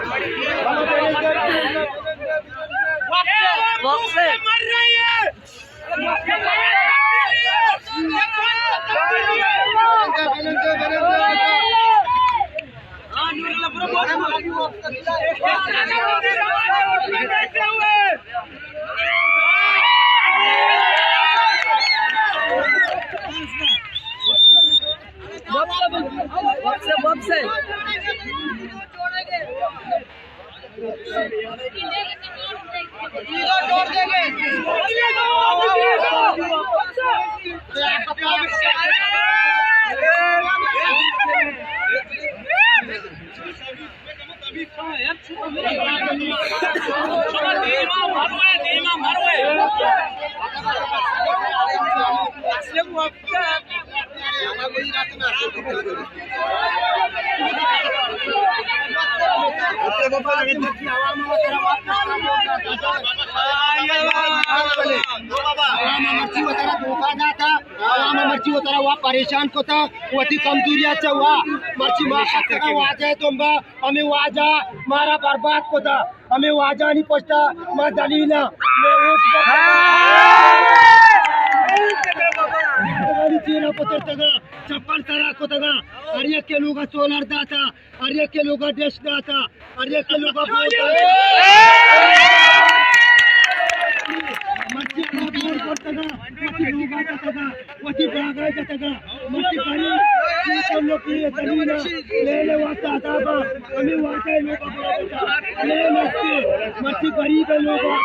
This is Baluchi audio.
واپس۔ واپس، واپس۔ عوام مرچی وترا دھوکہ داتا، عوام مرچی وترا وا پریشان کتا، وتی کمزوری چا وا مرچی ما خطرہ واجہ تمبا، ہمیں واجہ مارا برباد کتا، ہمیں واجہ نی پشتا ما دلیل ہاں۔ چیرا پتر تگا، چپل ترا کتگا، ہر یک کے لوگا سولر داتا، ہر یک کے لوگا ڈش داتا، ہر یک کے لوگا بوٹ داتا۔ مرچی ہمارا بوٹ کرتگا، مرچی لوگا جتگا، وتی باگا جتگا، مرچی غریب، چیز ہم لوگ کی زمین ہے، لینے واسطہ عذاب ہے، ہمیں واجہ لوگا بوٹ داتا، ہمیں مرچی، مرچی غریب ہے لوگا۔